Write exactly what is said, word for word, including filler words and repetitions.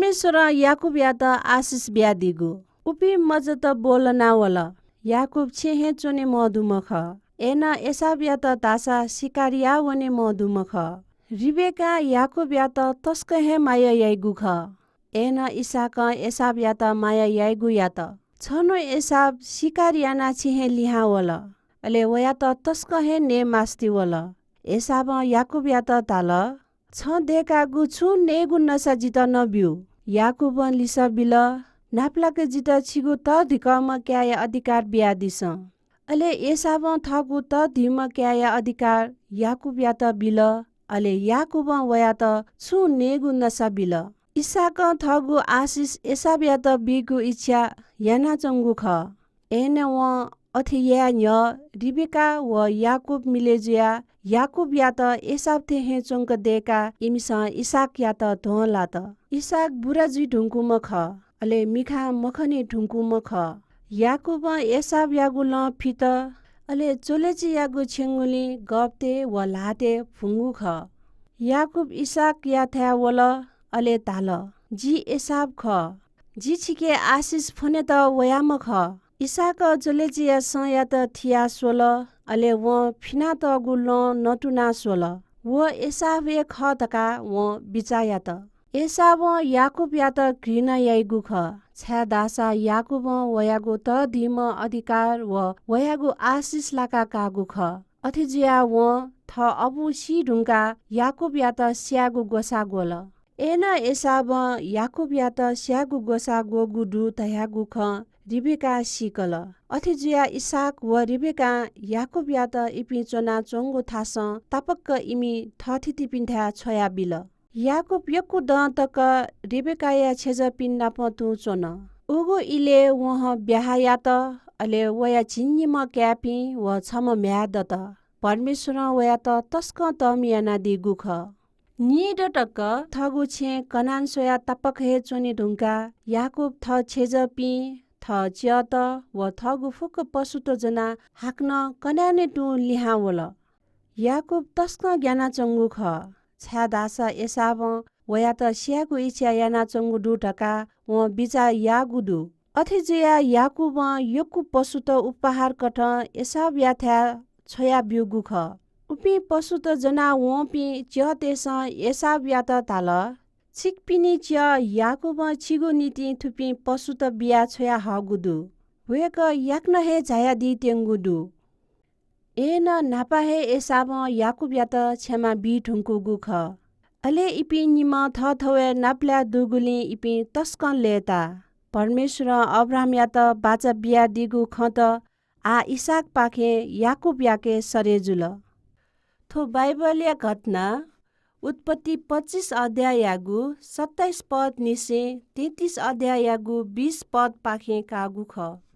परमेश्वरं याकूबयात आशिष बियादीगु। उपिं मचात ब्वलना वल। याकूब छेँ हे च्वने मदुम्ह खः। अय्नं एसावयात धाःसा शिकार याः वने मदुम्ह खः। रिबेकां याकूबयात तसकं हे माया याइगु खः। अय्नं इसहाकं एसावयात माया याइगु यात। छन्हु एसाव शिकार यानाः छेँ हे लिहां वल। अले वयात तसकं हे नये मास्ति वल। एसावं याकूबयात धाल, "छं दय्कागु छुं नयेगु नसा जितः नं ब्यु।" याकूबं लिसः बिल, "न्हापालाक जितः छिगु तःधिकःम्ह काय्‌या अधिकार बियादिसँ।" अले एसावं थःगु तःधिम्ह काय्‌या अधिकार याकूबयात बिल। अले याकूबं वयात छुं नयेगु नसा बिल। इसहाकं थःगु आशिष एसावयात बीगु इच्छा यानाच्वंगु खः। अय्नं वं अथे याये न्ह्यः रिबेका व याकूब मिलय् जुयाः याकूबयात एसाव थें हे च्वंक दय्काः इमिसं इसहाकयात ध्वं लात। इसहाक बुरा जुइ धुंकूम्ह खः, अले मिखां मखने धुंकूम्ह खः। याकूबं एसावयागु लं फित, अले च्वलेचीयागु छेँगुलिं गःपतय् व ल्हातय् भुंगु खः। याकूब इसहाकयाथाय् वल, अले धाल, "जि एसाव खः। जि छिके आशिष फ्वनेत वयाम्ह खः।" इसहाकं च्वलेचीया सँयात थियाः स्वल, अले वं फिनातःगु लं नतुनाः स्वल। व एसाव हे खः धकाः वं बिचाः यात। एसावं याकूबयात घृणा याइगु खः, छाय्धाःसा याकूबं वयागु तःधिम्ह अधिकार व वयागु आशिष लाका काःगु खः। अथे जुयाः वं थः अबुं सी धुंकाः याकूबयात स्यायेगु ग्वसाः ग्वल। अय्नं एसावं याकूबयात स्यायेगु ग्वसाः ग्वःगु दु धयागु खँ रिबेकां सीकल। अथे जुयाः इसहाक व रिबेकां याकूबयात इपिं च्वनाच्वंगु थासं तापाक्क इमि थःथितिपिन्थाय् छ्वयाबिल। याकूब यक्व दँ तक रिबेकाया छेँजःपिं नाप तुं च्वन। उगु इलय् वं ब्याहा यात, अले वया झिंनिम्ह काय्‌पिं व छम्ह म्ह्याय् दत। परमेश्वरं वयात तसकं तःमि यानादीगु खः। नीदँ तक थःगु छेँ कनान स्वयाः तापाक हे च्वने धुंकाः याकूब थः छेँजःपिं, थः च्यःत व थःगु फुक्क पशुत ज्वनाः हाकनं कनानय् तुं लिहां वल। याकूब तसकं ग्यानाच्वंगु खः, छाय्धाःसा एसावं वयात स्यायेगु इच्छा यानाच्वंगु दु धकाः वं बिचाः याःगु दु। अथे जुयाः याकूबं यक्व पशुत उपहारकथं एसावयाथाय् छ्वयाब्यूगु खः। उपिं पशुत ज्वनाः वंपिं च्यःतय्सं एसावयात धाल, "छिकपिनि च्यः याकूबं छिगु निंतिं थुपिं पशुत बियाः छ्वयाहःगु दु। वय्कः याकनं हे झायादीत्यंगु दु।" अय्नं न्हापा हे एसावं याकूबयात क्षमा बी धुंकूगु खः। अले इपिं निम्ह थःथवय् नापलाये दुगुलिं इपिं तसकं लय्ताः। परमेश्वरं अब्राहामयात बाचा बियादीगु खँत आः इसहाकपाखें याकूबयाके सरे जुल। थ्व बाइबलया घटना उत्पत्ति पच्चिस अध्याययागु सत्ताइस पदनिसें तैंतिस अध्याययागु बिस पदपाखें काःगु खः।